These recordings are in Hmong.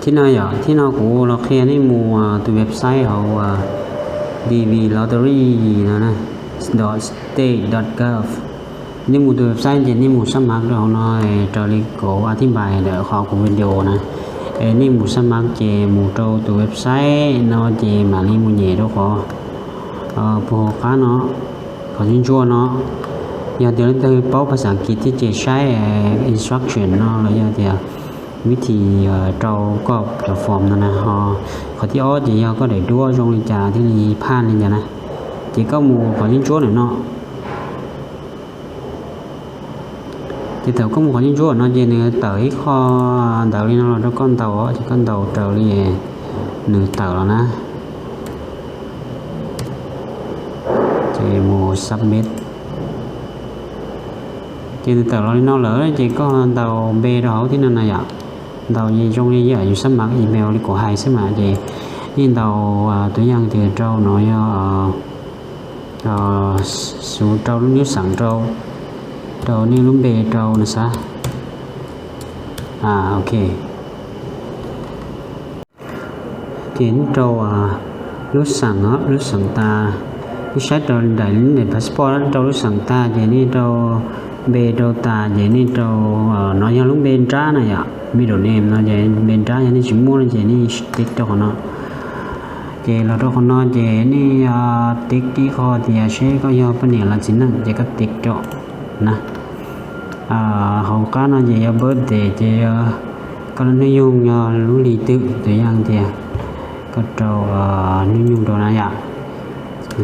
Thib no yom, thib no kuv los qhia nej mus tus website hauv D V lottery no, dot state dot gov. Nej mus tus website ces nej mus xab mav rau hauv no, raws li kuv a thib npais ntawm qhov kuv video na. Es nej mus xab mav ces mus rau tus website no ces mam li mus nyem rau qhov puag hauv qab no, qhov ntsuab ntsuab no. Yog tias leej twg paub phas xas As kiv thiab ces saib instruction no los yog tias vib thim rau koj cov form no na. Ho qhov thib ob ces yog koj daim duab zoo li cas thiaj li phaj li cas na. Ces koj mus qhov ntsuab ntsuab ntawm no. Ces thaum koj mus qhov ntsuab ntsuab no ces nws tawm ib qho ntawv li no los rau koj ntaus, ces koj ntaus raws li nws tawm los na. Ces mus submit. Ces nws tawm los li no lawm ces koj ntaus npe rau hauv thiab no na yom. Ntaus zoo li yam yus xab mav email li kuv hais xwb mas ces nej ntaus tus yam tias rau no yog xuv rau lub xeem rau, rau nej lub npe rau no xav. Ok. Ces nej rau lub xeem, lub xeem tas, nej saib rau daim, daim passport rau lub xeem tas ces nej rau npe rau tas ces nej rau, no yog lub npe nrab na yom, middle name no ces npe nrab, yog nej tsis muaj no ces nej tiv rau qhov no. Ces los rau qhov no ces nej tiv ib qho tias seb koj yog poj niam los txiv neej ces koj tiv rau na. Hauv qab no ces yog birthday ces koj lub hnub nyoog yog lub hli twg, tus yam tias koj rau hnub nyoog rau na yom.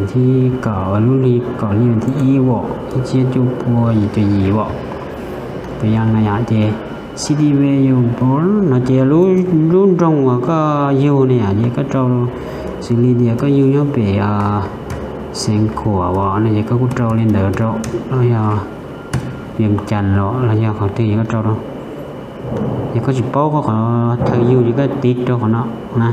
Thib kaum, lub hli kaum hli thib ib vom ib txhiab cuaj pua yim caum yim vom, tus yam na yom. Ces city where you born no ces lub nroog uas koj yug na yom, ces koj rau xws li tias koj yug nyob pem Xeev Khuam os no ces koj kuj rau li ntawd rau, los yog Vias Cas los los yog qhov twg ces koj rau rau. Yog koj tsis paub koj qhov chaw yug ces koj tiv rau qhov no na.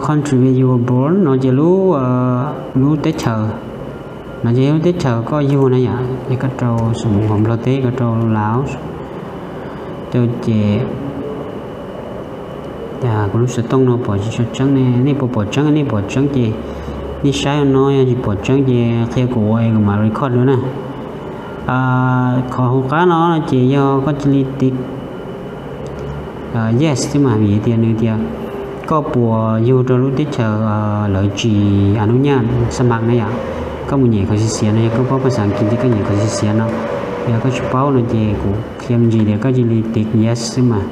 Country where you were born no ces lub teb chaws, no ces lub teb chaws koj yug na yom, ces koj rau xws li hauv Nplog teb koj rau Laos rau ces kuv lub xov tooj no pom tsis tshua tseeb ne, nej puas pom tseeb? Nej pom tseeb ces nej saib no, yog tsis pom tseeb ces qhia kuv ua es kuv mam record dua na. Qhov hauv qab no ces yog koj cia li tiv yes xwb mas, vim tias nws tias koj puas yug rau lub teb chaws lawv tsis a nub nyaj xab mav na yom. Koj mus nyem qhov xiav xiav no, yog koj paub phas xas As kiv ces koj nyem qhov xiav xiav no, yog koj tsis paub no ces kuv qhia me ntsis tias koj cia li tiv yes xwb mas.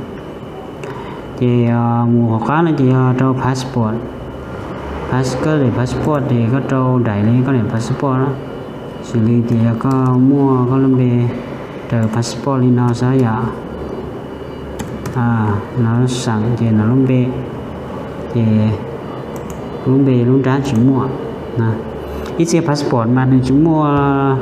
Ces mus hauv qab no ces yog rau passport, pas koj daim passport ces koj rau daim li koj daim passport, xws li tias yog koj muaj koj lub npe raws passport li no xav yom. No lub xeem ces no lub npe, ces lub npe lub nrab tsis muaj. Ib txhia passport mas nws tsis muaj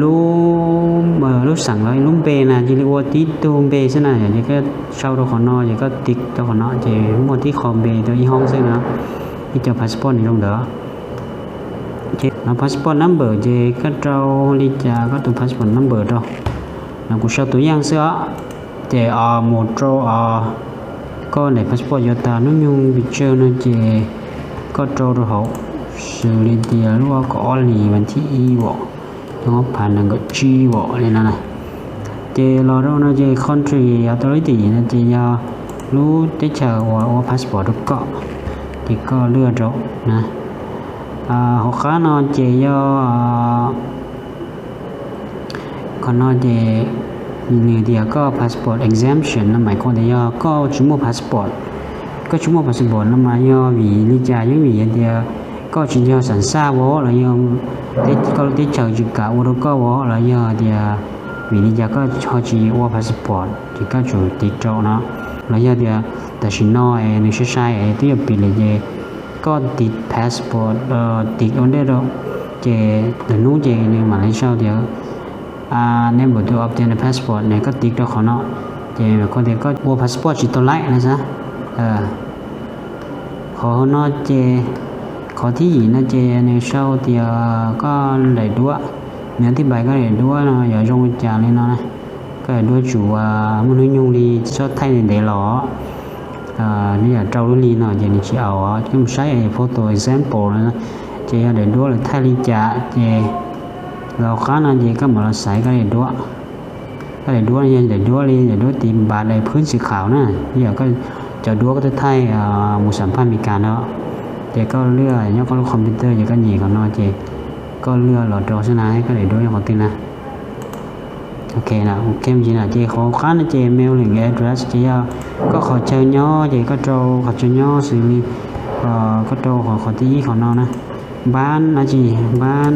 lub, lub xeem los lub npe na, cia li ua tib tug npe xwb na yom. Ces koj sau rau qhov no ces koj tiv rau qhov no ces muaj tib qho npe rau ib hoob xwb na. Ib co passport nws zoo ntawd. Ces no passport number ces koj rau li cas koj tus passport number rau. No kuv sau tus yam xwb os. Ces mus rau koj daim passport yuav tas hnub nyoog pes tsawg no ces koj rau rau hauv, xws li tias lub kaum ob hlis vas thib ib vom, ob phav nees nkaum tsib vom li no na. Ces los rau no ces country yog tau lub tim no ces yog lub teb chaws uas ua passport rau koj, ces koj lwaj rau na. Hauv qab no ces yog qhov no ces nws tias koj passport exemption no mas koj tias yog koj tsis muaj passport. Koj tsis muaj passport no mas yog vim li cas? Yog vim tias koj tsis yog xam xaj vov los yog koj lub teb chaws tsis kam ua rau koj vov los yog tias vim li cas koj ho tsis ua passport ces koj tsum tiv rau no. Los yog tias tam sim no es nws sai sai es twb yuav pib lawm ces koj tiv passport, tiv ua ntej rau, ces lwm hnub ces nws mam li sau tias enable to obtain a passport ne, koj tiv rau qhov no, ces koj tias koj ua passport tsis tau laib na xav. Qhov no ces qhov thib yim no ces nws sau tias koj daim duab, nws tib pais koj daim duab no yuav zoo li cas li no na. Koj daim duab tsum muaj hnub nyoog li txhob thaij ntev los, nws yog rau lub hli no ces nws tsis aus. Koj mus saib photo example no, ces yog daim duab lawv thaij li cas ces los qab no ces koj mam los xaiv koj daim duab. Koj daim duab yog daim duab li daim duab tiv npas daim phwb txiv qhaum na, yog koj cov duab koj twb thaij mus xam phaj Meskas no, ces koj lwaj nyob koj lub computer ces koj nyem qhov no ces koj lwaj los rau xwb na, koj daim duab nyob qhov twg na. Ok, ces qhov qab no ces mailing address ces yog koj qhov chaw nyob ces koj rau qhov chaw nyob xws li koj rau qhov thib ib qhov no na, npab dab tsi, npab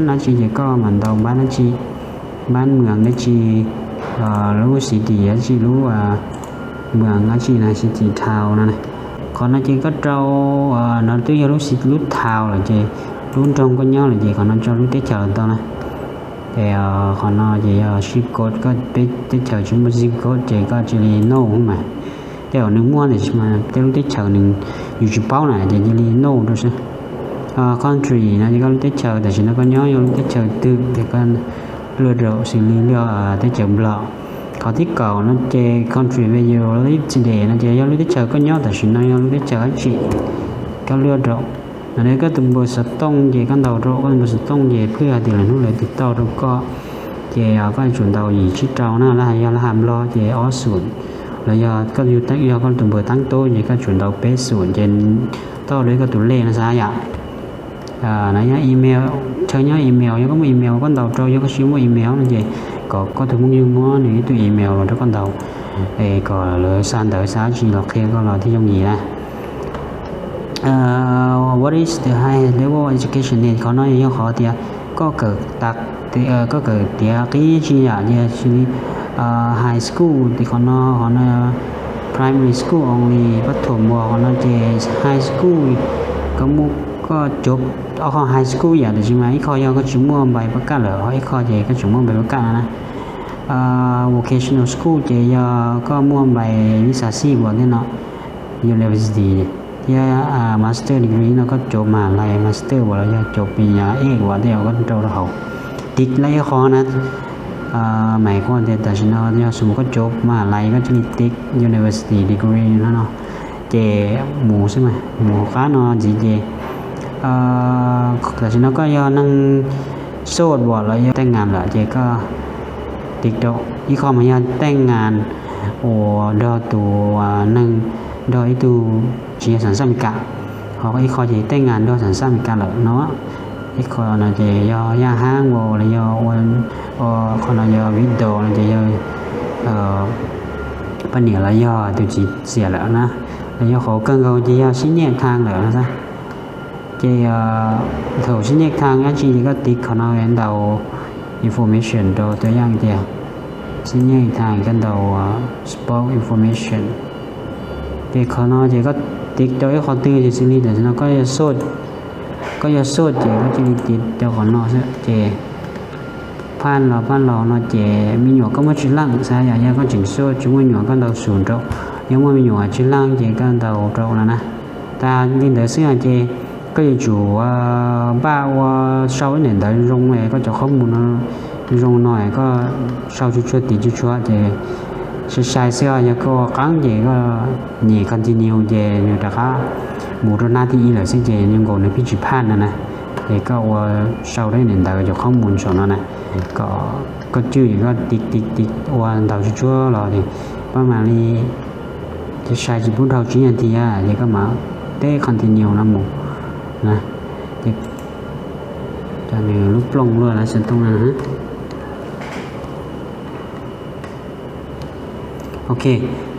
dab tsi ces koj mam ntaus npab dab tsi, npab mws dab tsi, lub city dab tsi, lub mws dab tsi na, city town no. Qhov no ces koj rau, no twb yog lub town lawm ces lub nroog koj nyob lawm ces qhov no tso lub teb chaws los tau na. Ces qhov no ces yog zip code, koj peb teb chaws tsis muaj zip code ces koj cia li no mas. Tej zaum nws muaj tiam sis mas tej lub teb chaws nws yus tsis paub na ces cia li no rau xwb. Country no ces koj lub teb chaws tam sim no koj nyob yog lub teb chaws twg ces koj lwaj rau xws li lwaj teb chaws Nplog. Qhov thib kaum no ces country where you live today no ces yog lub teb chaws koj nyob tam sim no yog lub teb chaws dab tsi, koj lwaj rau. No koj tus npawb xov tooj ces koj ntaus rau koj tus npawb xov tooj ces phwj hais tias lwm hnub lawv tiv tauj rau koj. Ces koj yuav tsum ntaus yim tsib rau na, lab yog lab ham Nplog ces ob xum, los yog koj yog koj tus npawb taab tub ces koj tsum ntaus peb xum ces tau rau koj tus lej no xav yom. No yog email, chaw nyob email, yog koj muaj email koj ntaus rau, yog koj tsis muaj email no ces kom koj tus phooj ywg muab nws ib tug email los rau koj ntaus, es kom lawv xa ntawv xa dab tsi los qhia koj los thiaj yooj yim na. What is the highest level of education need? Qhov no yog qhov tias koj kawm, koj kawm tiav qib tsi yam, yog xws li high school ces qhov no, qhov no primary school only, pab thuam npua qhov no ces high school, koj muaj, koj cov, qhov high school yam tiam sis mas ib qho yog koj tsis muaj npais pab kaj lawm, ho ib qho ces koj tseem muaj npais pab kaj no na. Vocational school ces yog koj muaj npais vib xav xij uas tej no, university thiab master degree no koj cov mas lais master uas los yog cov pis nyas ej uas tej uas koj rau rau hauv, tiv lawm ib qho na. Mas kuv tias tam sim no yog xws koj cov mas lais koj cia li tiv university degree no no, ces mus xwb mas mus qab no ntxiv ces tam sim no koj yog neeg soj uas los yog tej nas lawm ces koj tiv rau ib qho mas yog tej nas uas nrog tus neeg, nrog ib tug tsis yog xam xaj Meskas, ho ib qho ces tej nas nrog xam xaj Meskas lawm no. Ib qho no ces yog yaj hab uas los yog ua, qhov no yog video no ces yog poj niam los yog tus txiv xiam lawm na, los yog qhov kawg nkaus ces yog sib nyaj thaaj lawm no xwb. Ces thaum sib nyaj thaaj dab tsi ces koj tiv qhov no ntaus information rau, tus yaj tias sib nyaj thaaj koj ntaus spouse information. Ces qhov no ces koj tiv rau ib qho twg ces xws li tam sim no koj yog soj, koj yog soj ces koj cia li tiv rau qhov no xwb ces phaj los phaj los no ces me nyuam koj muaj tsw leej xav yom, yog koj tseem soj tsis muaj me nyuam koj ntaus xum rau, yog muaj me nyuam tsw leej ces koj ntaus rau no na. Tas li ntawd xwb ces koj yuav tsum npaj ua sau ib daim ntawv zoo, koj cov qhob mus no zoo no, koj sau tsuag tsuag tiv tsuag tsuag ces sai sai xwb, yog koj ua qeeb ces koj nyem continue ces nws rov qab mus rau hnab thib ib lawm xwb ces nws nkaus nws pheej tsis phaj no na. Ces koj ua sau rau daim ntawv cov qhob mus saum no na, kom koj cwj koj tiv tiv tiv ua ntaus tsuag tsuag los ces pab mam li, ces sai tsis pub dhau tsib nas this ces koj mam teb continue no mus na. Ces nws lub plooj luaj lawm xov tooj na. Ok,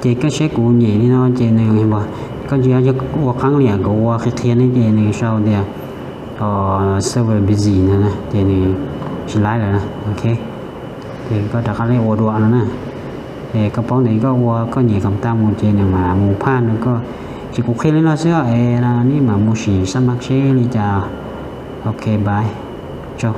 ces koj saib kuv nyem li no ces nws, koj tsis yog ua qeeb li kuv ua qhia qhia ne ces nws sau tias server busy no na ces nws tsis laib lawm na. Ok, ces koj rov qab li ua dua no na. Es koj paub ntawd koj ua koj nyem kom tag mus ces nws mam mus phaj no koj. Ces kuv qhia li no xwb es neb mam mus sim xab mab seb li cas. Ok, bye, tsaug.